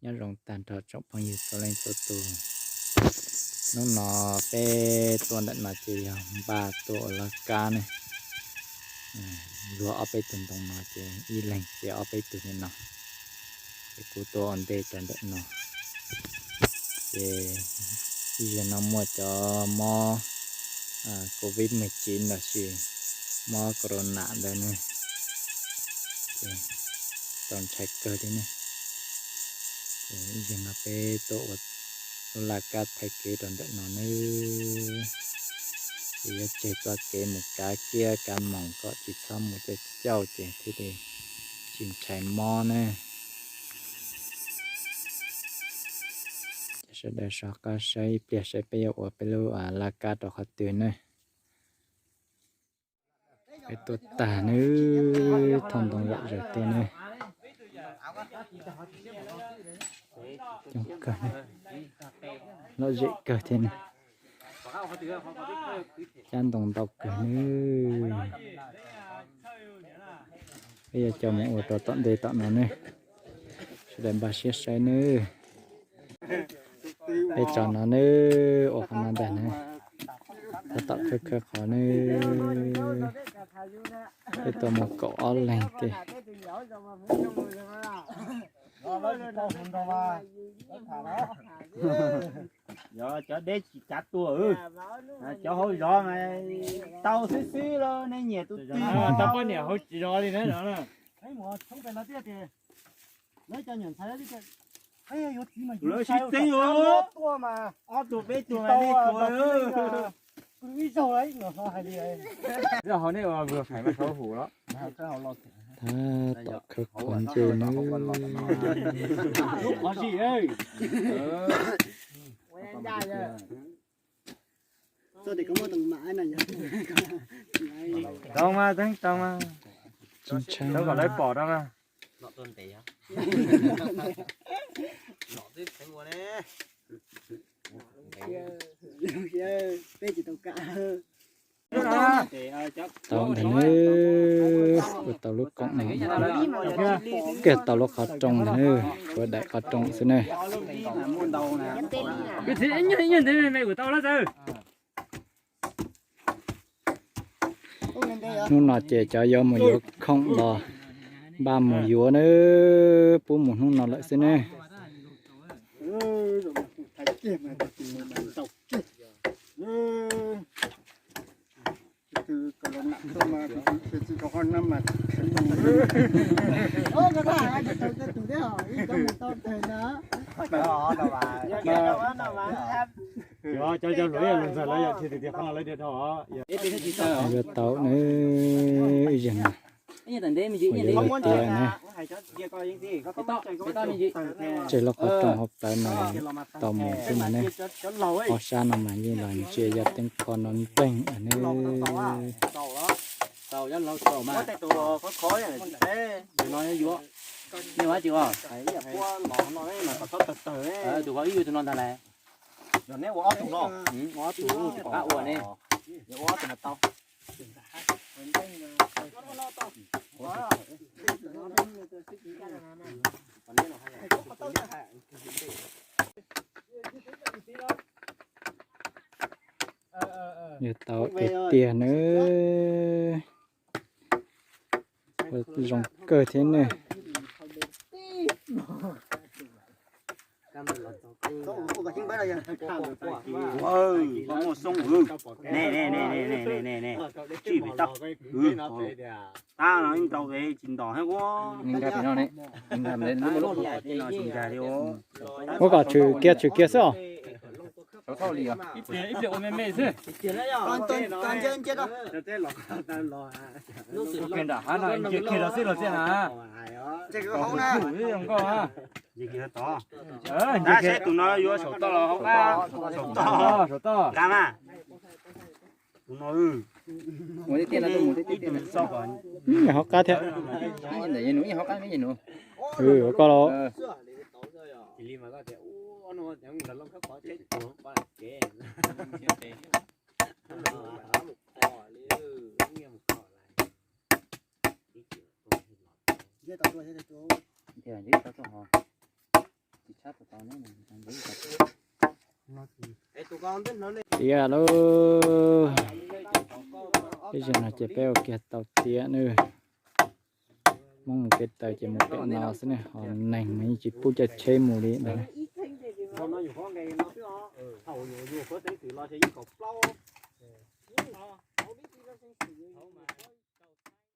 Nyob zoo tag nrho tsoom phooj ywg txhua leej txhua tus. Hnub no peb tuaj ntawm no ces yog npaj tuaj ua laj kab ne. Luag ob peb tug ntoo no ces ib leeg txiav ob peb tug li no. Ces kuv tuaj ua ntej rau ntawm no. Ces ib zaug no muaj cov mob Covid mười chín los sis mob corona ntawd ne, txaus ntshai kawg thiab ne. Ces ib zaug no peb tuaj ua lub laj kab thaij kev rau ntawm no nawb. Ces yuav tseg txoj kev mus kav kiab kav moos kom tsis txhob mus cauj cauj ces thiaj li tsis ntshai mob ne. Ces sawv daws soj qab saib ib pliag saib peb yuav ua peb lub laj kab rau qhov twg ne. Peb tuaj tag nawb, thauj ntoo zom zaws tuaj ne. Coob kawg, lom zem kawg thiab ne. Cab ntoo ntau kawg nawb. Peb yuav coj mus ua rau tom ntej tom no ne. Sawv daws npaj siab saib nawb. Peb tso no nawb, ua qhov no ntag nawb. Tab tom khawb khawb qhov nawb. Peb tuaj mus kaum ob leeg tiag. Yog cov deb tsis kav tuag, cov hauv zov mas tau xwb xwb los nej nyiam tus twg. Tau poj niam hauv zov li na. Lawv sib txeeb, ob tug peb tug mas nej tuag. Tab tom khawb qhov ntses nawb. Tau mas, tau mas. Tsis ntshai. Tau kom lawv pom no na. Tau ntag nawb, ua tau lub koom no, kiag tau lub qhov rooj ntag nawb, tshuav daim qhov rooj xwb ne. Hnub no ces cov yuav mus yuav khoom los npaj mus yuav nawb, pub mus hnub no lawm xwb ne. Yuav tau nawb, ib zaug no. Yuav tiav ne. Tseg lub qhov rooj hauv plawv no tau mus xwb mas ne. Ob sab no mas yeej los ntsia yog teeb kho no npeeg ne. Tus ib yug tus no ntag lauj. Ua ne. Yuav tau tiag tiag nawb. Ua zoo kawg thiab ne. Muaj xoob, ne ne ne ne ne ne, tswj pem tau. Tab no ib ntaus pem tsis ntom thiab ua. Ua kom tshwm kiag tshwm kiag xwb os. Nram hav no nce kiag rau xwb los xij na. Nkauj, tab sis tus no yuav saum toj los hauv qab? Saum toj, saum toj. Tus no, ib tug xauj kom hauv qab thiab. Ntawm yawg nus ib hauv qab, yawg nus. Ua koj los. Tiav lauj, ib zaug no ces peb ua kiag tau tiav nawb. Hmoob mus kev taw ces mus pem no xwb ne, ho neeg mas yeej tsis pub caij tsheb mus li ntag.